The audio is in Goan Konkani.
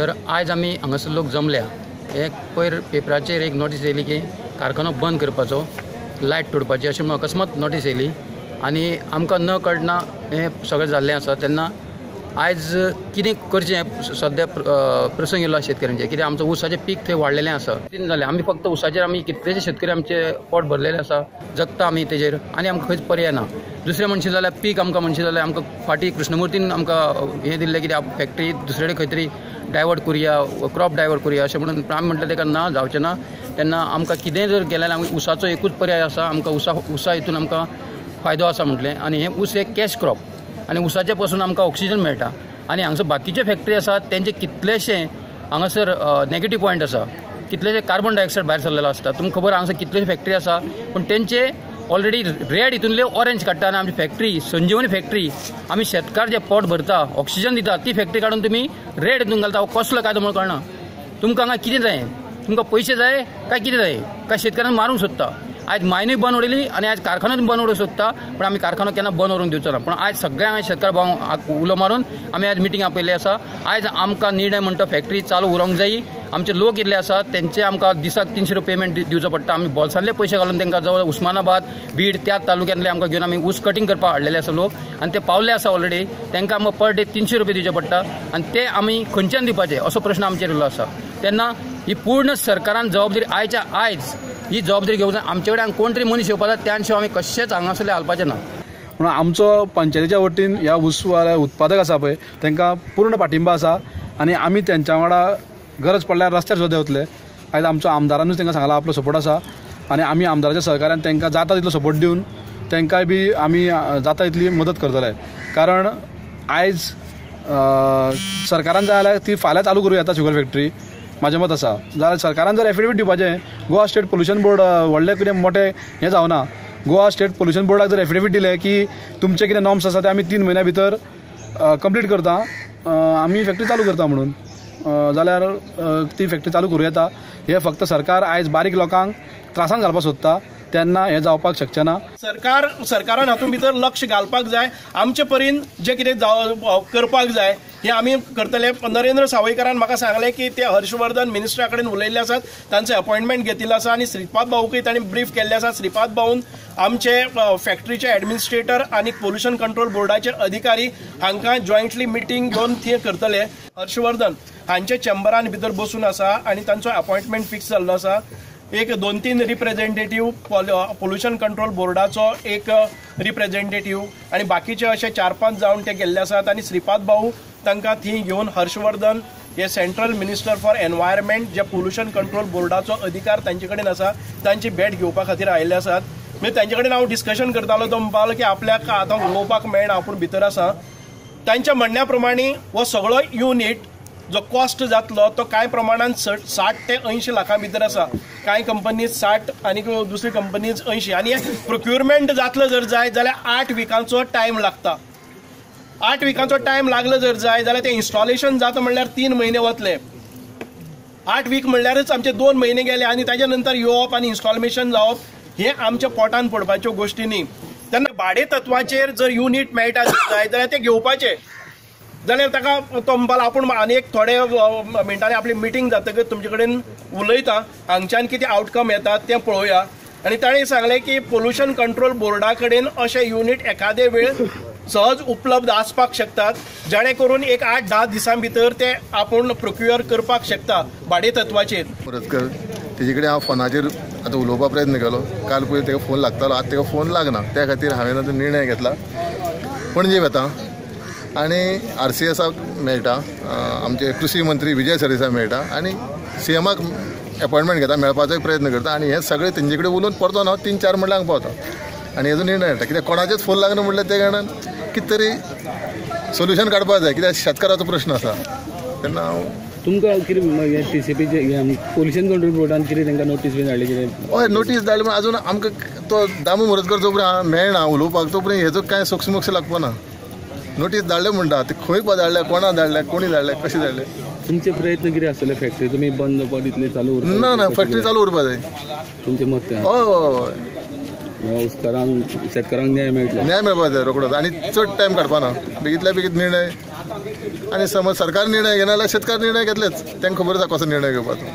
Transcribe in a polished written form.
तर आयज आमी हांगासर लोक जमल्या. एक पयर पेपराचेर एक नोटीस येयली की कारखानो बंद करपाचो, लायट तोडपाची अशें म्हणून अकस्मात नोटीस येयली आनी आमकां न कळना हें सगळें जाल्लें आसा. तेन्ना आयज कितें करचें सद्या प्रसंग येयलो शेतकऱ्यांचेर, कित्याक आमचो ऊसाचें पीक थंय वाडलेलें आसा. कितें जालें, आमी फक्त ऊसाचेर आमी कितलेशे शेतकरी आमचे पोट भरलेलें आसा, जगता आमी तेजेर आनी आमकां खंयच पर्याय ना. दुसरें म्हणशें जाल्यार पीक आमकां म्हणशें जाल्यार आमकां फाटीं कृष्णमुर्तीन आमकां हें दिल्लें कित्याक फॅक्टरी दुसरे कडेन खंय तरी डायवर्ट करुया, क्रॉप डायवर्ट करुया अशें म्हणून आमी म्हटलें ताका ना, जावचें ना. तेन्ना आमकां कितेंय जर गेलें जाल्यार आमी ऊसाचो एकूच पर्याय आसा, आमकां ऊसा हितून आमकां फायदो आसा म्हटलें. आनी हें ऊस एक कॅश क्रॉप आनी ऊसाचे पासून आमकां ऑक्सिजन मेळटा. आनी हांगासर बाकीचे फॅक्टरी आसात तेंचे कितलेशे हांगासर नेगेटीव पॉयंट आसा, कितलेशे कार्बन डायऑक्सायड भायर सरलेलो आसता. तुमकां खबर हांगासर कितलेशे फॅक्टरी आसा पूण तेंचे ऑलरेडी रेड हितूनले ऑरेंज काडटा. आनी आमची फॅक्टरी संजीवनी फॅक्टरी, आमी शेतकार जे पोट भरता, ऑक्सिजन दिता, ती फॅक्टरी काडून तुमी रेड हितून घालता. कसलो कायदो म्हणून कळना. तुमकां हांगा कितें जाय? तुमकां पयशे जाय काय कितें जाय? काय शेतकऱ्यांक मारूंक सोदता? आयज मायनूय बंद उडयली आनी आयज कारखानोय बंद उडोवंक सोदता, पूण आमी कारखानो केन्ना बंद उडोवंक दिवचो ना. पूण आयज सगळ्यांक शेतकार भावांक उलो मारून आमी आयज मिटींग आपयल्ली आसा. आयज आमकां निर्णय म्हणटा फॅक्टरी चालू उरोंक जायी. आमचे लोक इल्ले आसात तेंचे आमकां दिसाक 300 रुपया पेमेंट दिवचो पडटा. आमी बोल्सांतले पयशे घालून तांकां जवळ उस्मानाबाद, बीड त्या तालुक्यांतले आमकां घेवन आमी ऊस कटींग करपाक हाडलेले आसा लोक आनी ते पावले आसा ऑलरेडी. तांकां आमकां पर डे 300 रुपया दिवचे पडटा आनी ते आमी खंयच्यान दिवपाचे असो प्रश्न आमचेर येयल्लो आसा. तेन्ना ही पूर्ण सरकारान जबाबदारी आयच्या आयज ही जबाबदारी घेवंक जाय. आमचे कडेन कोण तरी मनीस येवपा जाय, त्यान शिवाय आमी कशेंच हांगासरले हालपाचें ना. म्हणून आमचो पंचायतीच्या वतीन ह्या ऊस उत्पादक आसा पळय तांकां पूर्ण पाठिंबा आसा आनी आमी तेंच्या वांगडा गरज पडल्यार रस्त्यार सुद्दां देंवतले. आयज आमचो आमदारानूच तांकां सांगलां आपलो सपोर्ट आसा आनी आमी आमदाराच्या सहकार्यान तांकां जाता तितलो सपोर्ट दिवन तांकांय बी आमी जाता तितली मदत करतले. कारण आयज सरकारान जाय जाल्यार ती फाल्यां चालू करूं येता शुगर फॅक्टरी, म्हाजें मत आसा. जाल्यार सरकारान जर एफिडेवीट दिवपाचें, गोवा स्टेट पोल्युशन बोर्ड व्हडलें कितें मोटें हें जावना, गोवा स्टेट पोल्युशन बोर्डाक जर एफिडेवीट दिलें की तुमचे कितें नॉर्म्स आसा ते आमी 3 म्हयन्या भितर कंप्लीट करता, आमी फॅक्टरी चालू करता म्हणून, जाल्यार ती फॅक्टरी चालू करूं येता. हें फक्त सरकार आयज बारीक लोकांक त्रासान घालपाक सोदता, तेन्ना हें जावपाक शकचें ना. सरकारान हातूंत भितर लक्ष घालपाक जाय. आमचे परीन जें कितें करपाक जाय हें आमी करतले. नरेंद्र सावयकारान म्हाका सांगलें की ते हर्षवर्धन मिनिस्टरा कडेन उलयल्ले आसात, तांचो अपॉयंटमेंट घेतिल्लो आसा आनी श्रीपाद भाऊकय तांणी ब्रीफ केल्लें आसा. श्रीपाद भाऊन आमचे फॅक्टरीचे एडमिनिस्ट्रेटर आनी पोल्युशन कंट्रोल बोर्डाचे अधिकारी हांकां जॉयंटली मिटींग घेवन ते करतले. हर्षवर्धन हांचे चेंबरान भितर बसून आसा आनी तांचो अपॉयंटमेंट फिक्स जाल्लो आसा. एक 2-3 रिप्रेझेंटेटीव, पोल्युशन कंट्रोल बोर्डाचो एक रिप्रेझेंटेटीव आनी बाकीचे अशे 4-5 जावन ते गेल्ले आसात. आनी श्रीपाद भाऊ तांकां थंय घेवन हर्षवर्धन हे सेंट्रल मिनिस्टर फॉर एनवायरमेंट जे पोल्युशन कंट्रोल बोर्डाचो अधिकार तांचे कडेन आसा तांची भेट घेवपा खातीर आयिल्ले आसात. म्हणजे तांचे कडेन हांव डिस्कशन करतालो, तो म्हणपालो की आपल्याक आतां उलोवपाक मेळना, आपूण भितर आसा. तांच्या म्हणण्या प्रमाणे हो सगळो युनीट जो कॉस्ट जातलो तो कांय प्रमाणान 60 ते 80 लाखां भितर आसा. कांय कंपनीज 60 आनी दुसरी कंपनीज 80. आनी प्रोक्युरमेंट जातलो जर जाय जाल्यार 8 विकांचो टायम लागता. 8 विकांचो टायम लागलो जर जाय जाल्यार तें इन्स्टॉलेशन जाता म्हणल्यार 3 म्हयने वतले. 8 वीक म्हणल्यारच आमचे 2 म्हयने गेले आनी ताच्या नंतर येवप आनी इन्स्टॉलेशन जावप हें आमच्या पोटान पडपाच्यो गोश्टी न्ही. तेन्ना भाडे तत्वाचेर जर युनीट मेळटा जाय जाल्यार तें घेवपाचें. जाल्यार ताका तो म्हणपालो आपूण आनी एक थोडे मिनटांनी आपली मिटींग जातकच तुमचे कडेन उलयता, हांगच्यान कितें आवटकम येता तें पळोवया. आनी ताणें सांगलें की पोल्युशन कंट्रोल बोर्डा कडेन अशे युनीट एखादे वेळ सहज उपलब्ध आसपाक शकतात, जेणे करून एक 8-10 दिसां भितर ते आपूण प्रोक्युअर करपाक शकता भाडे तत्वाचेर. परतकर तेजे कडेन हांव फोनाचेर आतां उलोवपा प्रयत्न केलो. काल पयर ताका फोन लागतालो, आतां ताका फोन लागना. त्या खातीर हांवें आतां निर्णय घेतला, पणजे वता आनी RCSाक मेळटा, आमचे कृषी मंत्री विजय सरदेसाय मेळटा आनी CMाक अपॉयंटमेंट घेता, मेळपाचोय प्रयत्न करता. आनी हें सगळें तेंचे कडेन उलोवन परतो हांव 3-4 म्हणल्यार हांगा पावता आनी हेजो निर्णय येता. कित्याक कोणाचेच फोन लागना म्हणल्यार ते कारणान कितें तरी सोल्युशन काडपाक जाय, कित्याक शेतकाराचो प्रश्न आसा. तेन्ना हांव तुमकां कितें TCPचे पोल्युशन कंट्रोल बोर्डान कितें तांकां नोटीस बी धाडली कितें? हय, नोटीस धाडली, पूण आजून आमकां तो दामू मोरजकर जो पर्यंत मेळना उलोवपाक तो पर्यंत हेजो कांय सोक्षमोक्ष लागपा ना. नोटीस धाडले म्हणटा ते खंय धाडल्या, कोणा धाडल्या, कोणी धाडल्या, कशें धाडले. तुमचे प्रयत्न कितें आसतले फॅक्टरी तुमी बंद जावपाक दितले चालू उरपाक? ना ना, फॅक्टरी चालू उरपाक जाय. तुमचें मत? हय हय, ऊसकारांक शेतकारांक न्याय मेळटलो, न्याय मेळपाक जाय रोकडोच आनी चड टायम काडपा ना, बेगीतल्या बेगीत निर्णय आनी समज सरकार निर्णय घेना जाल्यार शेतकार निर्णय घेतलेच, तांकां खबर आसा कसो निर्णय घेवपाचो.